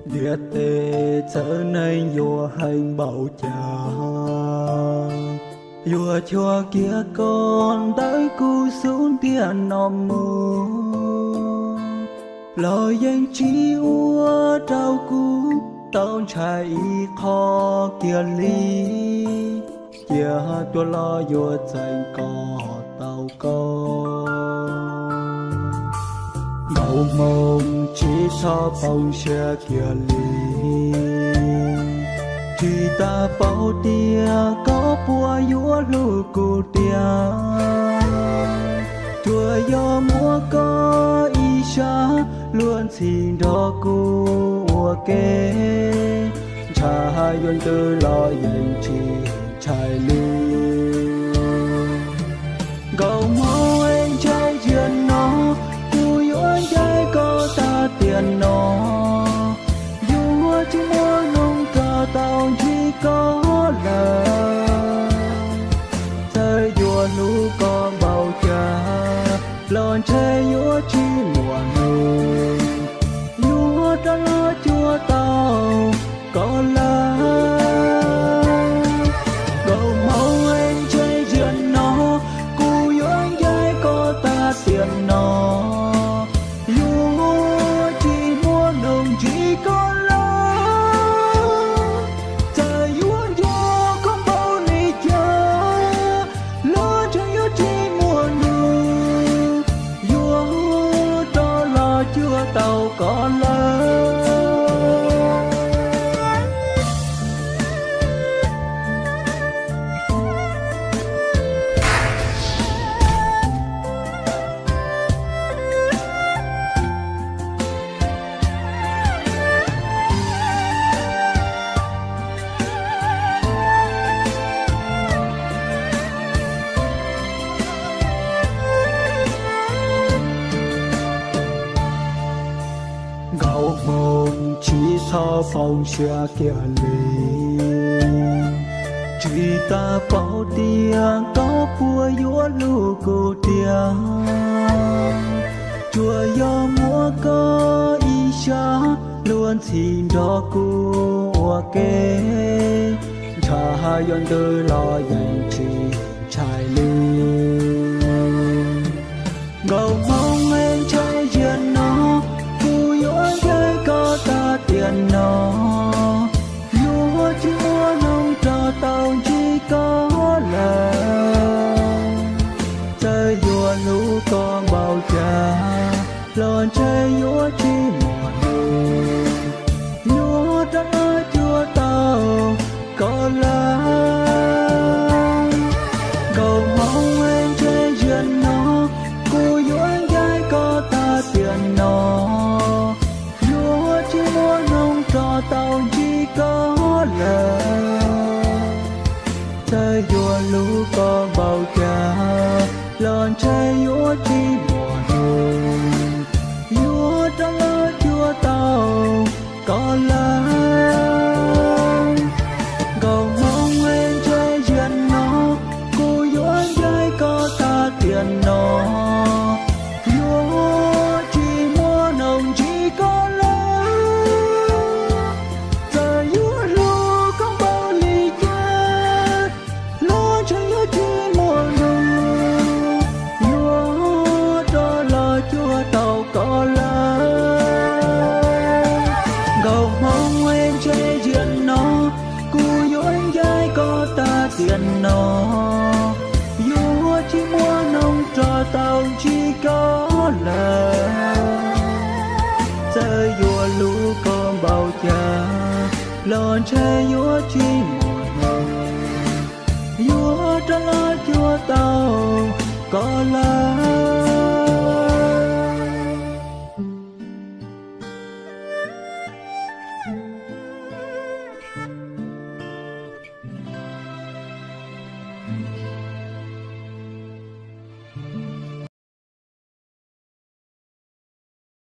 Ntiaj teb txawv neeg yuav heev npaum cas, yuav cuag kiag koj ntawm kuv xub ntiag no mus los yeej tsis ua rau kuv tau ntshai ib qho kiag li. Cia tuaj los yuav txeeb kom tau koj. Nkaus hmoo tsis txhob poob siab kiag li. Tsis tas paub tias koj puas yuav hlub kuv tiag. Tsuas yog muaj koj ib sab luag ntxhi nrog kuv ua ke, ntshai yuav ntws los yeej tsis ntshai li. Nkaus hmoo es ntshe ziag no, kuv yuav ncaim koj tag tiam no. Yuav tsis muaj hnub rov tau ntsib koj lawm. Txawm yuav hlub koj npaum cas los ntshe yuav tsis muaj hnub yuav rov los cuag tau koj lawm. Nkaus hmoo es ntshe ziag no, kuv yuav ncaim koj tag tiam no. Yuav tsis muaj hnub ntsib koj lawm. Txawm yuav nco koj npaum li cas los ntshe yuav tsis muaj hnub yuav rov los cuag tau koj lawm. Nkaus hmoo tsis txhob poob siab kiag li. Tsis tas paub tias koj puas yuav hlub kuv tiag. Tsuas yog muaj koj ib sab luag ntxhi nrog kuv ua ke, ntshai yuav ntws los yeej tsis ntshai li. Nkaus hmoo es ntshe ziag no, kuv yuav ncaim koj tag tiam no. Yuav tsis muaj hnub rov tau ntsib koj lawm. Txawm yuav hlub koj npaum cas los ntshe yuav tsis muaj hnub yuav rov los cuag tau koj lawm. Nkaus hmoo es ntshe ziag no, kuv yuav ncaim koj tag tiam no. Yuav tsis muaj hnub rov tau ntsib koj lawm. Txawm yuav hlub koj npaum cas los ntshe yuav tsis muaj hnub yuav rov los cuag tau koj lawm. Nkaus hmoo es ntshe ziag no, kuv yuav ncaim koj tag tiam no. Yuav tsis muaj hnub ntsib koj lawm. Txawm yuav hlub koj npaum li cas los ntshe yuav tsis muaj hnub yuav rov los cuag tau koj lawm. Nkaus hmoo es ntshe ziag no, kuv yuav ncaim koj tag tiam no. Yuav tsis muaj hnub rov tau ntsib koj lawm. Txawm yuav hlub koj npaum cas los ntshe yuav tsis muaj hnub yuav rov los cuag tau koj lawm.